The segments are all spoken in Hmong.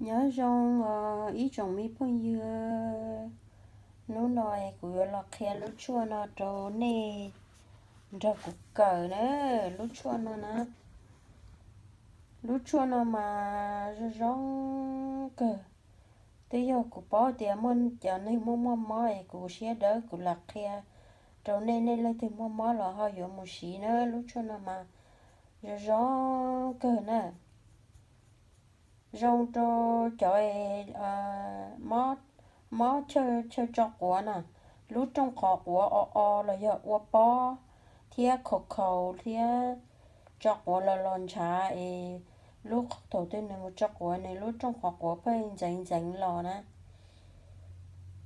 Nyob zoo os ib tsoom me phooj ywg, hnub no kuv yuav los qhia lub tshuaj no rau nej nrog kuv kawm na. Lub tshuaj no na, lub tshuaj no mas zoo zoo kawg. Twb yog kuv paub tias muaj cov neeg muaj muaj mob es kuv siab dawb kuv los qhia rau nej, nej leej twg muaj mob los ho yuav mus siv na. Lub tshuaj no mas zoo zoo kawg na. Zoo rau cov mob, mob chaw tso quav na, lub rooj qhov quav o o los yog ua pob thiab khaus khaus thiab tso quav los los ntshav es lub thaum twg nws mus tso quav nws lub rooj qhov quav pheej ntxeev ntxeev los na,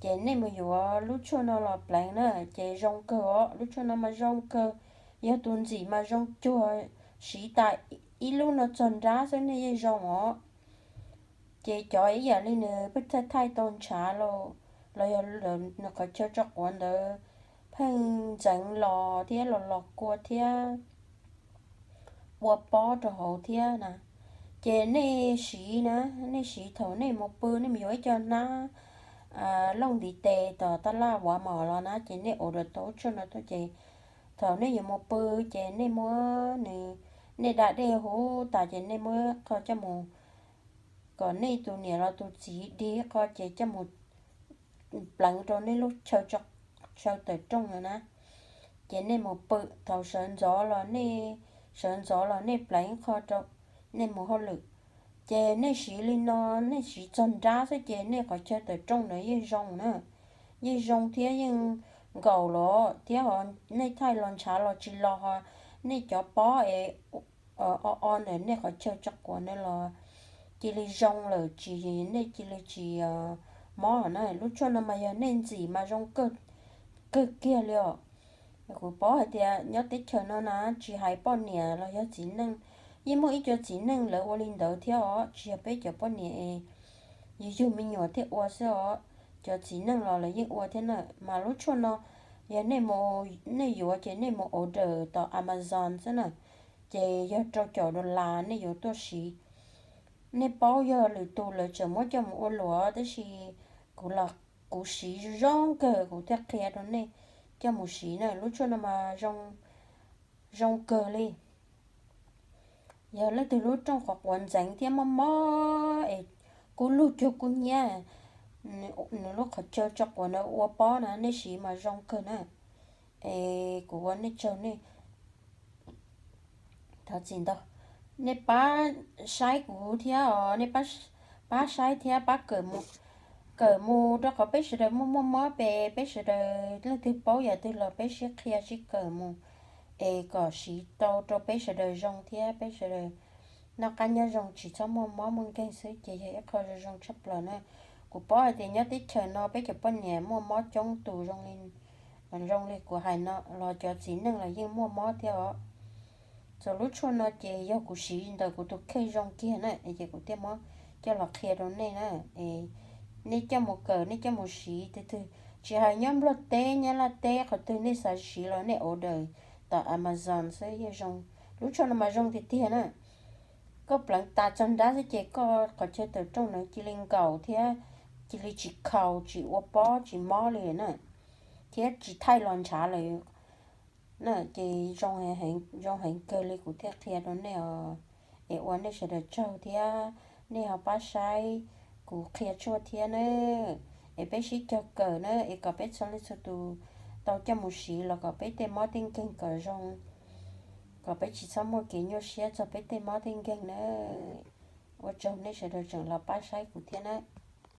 ces nej mus yuav lub tshuaj no los pleev na, ces zoo kawg os. Lub tshuaj no mas zoo kawg, yog tus ntxim mas zoo cuag siv tas ib lub no txog nrab xwb nej yeej zoo os. Ces cov ib yam li nws pheej thaij thaij tau ntshav los, los yog nws qhov chaw tso quav ntawd pheej ntxeev los thiab los los kua thiab ua pob rau hauv thiab na, ces nej siv na, nej siv thaum nej mus pw, nej mus yuav ib co hnab looj ntiv tes tom taj laj vav mom los na, ces nej ua rau tau lub tshuaj no tuaj ces thaum nej yuav mus pw ces nej muab nws, nej da dej huv tas ces nej muab qho coj mus, kom nej tus niam los tus txiv dig qho ces coj mus pleev rau nej lub chaw tawm rooj no na. Ces nej mus pw, thaum sawv ntxov los nej, sawv ntxov los nej pleev qho rau nej mus hauj lwm. Ces nej siv li no, nej siv txog nrab xwb ces nej qhov chaw tawm rooj ntawd yeej zoo na, yeej zoo thiab yeej nkaum los thiab ho nej thaij los ntshav los tsis los ho nej cov pob es o o ntawm nej qhov chaw tso quav ntawd los cia li zoo lawm, tsis, nej cia li tsis mob na. Lub tshuaj no mas yog nej ntxim mas zoo kawg kiag li os. Kuv paub hais tias nyob teb chaws no na, tsis hais poj niam los yog txiv neej, yeej muaj ib co txiv neej lawv ua li ntawd thiab os, tsis yog peb cov poj niam es yus yug me nyuam thiaj ua xwb os, cov txiv neej los lawv yeej ua thiab na. Mas lub tshuaj no yog nej, nej yuav ces nej mus order tom Amazon xwb na, ces yog rau caum dollar nej yuav tuaj siv. Nej paub yog lwm tus lawv tseem muab coj mus ua luam, tab sis kuv los kuv siv zoo kawg kuv thiaj qhia rau nej coj mus siv na. Lub tshuaj no mas zoo kawg li. Yog leej twg lub rooj qhov quav ntxeev thiab mob mob es kub lug cuag kub hnyiab, nws lub qhov chaw tso quav ntawd ua pob na, nej siv mas zoo kawg na. Es kuv ua nej tsaug nej, thov txim ntau, nej pab saib kuv thiab os, nej pab saib thiab pab kawm mus, kawm mus rau qhov peb sawv daws muaj muaj mob pes, peb sawv daws leej twg paub yam twg los peb sib qhia sib kawm mus, es kom siv tau rau peb sawv daws zoo thiab peb sawv daws noj qab nyob zoo tsis txhob muaj mob muaj nkeeg xwb ces yog ib qho zoo zoo tshaj plaws na. Kuv paub hais tias nyob teb chaws no peb cov poj niam muaj mob coob tus zoo li, zoo li kuv hais no los cov txiv neej los yeej muaj mob thiab os. Txog lub tshuaj no ces yog kuv siv ntawm kuv tus kheej zoo kiag na ces kuv thiaj muab coj los qhia rau nej na. Nej coj mus kawm, nej coj mus siv, tus twg tsis hais nyob Nplog teb, Nyab Laj teb, qhov twg nej xav siv los nej order tom Amazon xwb yeej zoo. Lub tshuaj no mas zoo tiag tiag na. Koj pleev tas txog nrab xwb ces koj qhov chaw tawm rooj ntawd cia li nkaum thiab cia li tsis khaus, tsis ua pob, tsis mob li na, thiab tsis thaij los ntshav lawm na. Ces zoo heev kawg li kuv thiaj qhia rau nej os. Es ua nej sawv daws tsaug thiab nej ho pab saib kuv qhia tshuaj thiab na. Es peb sib cog kawm na, es kom peb txhua leej txhua tus tau coj mus siv los kom peb tej mob tej nkeeg kom zoo, kom peb tsis txhob muaj kev nyuaj siab txog peb tej mob tej nkeeg na. Ua tsaug nej sawv daws tseem los pab saib kuv thiab na.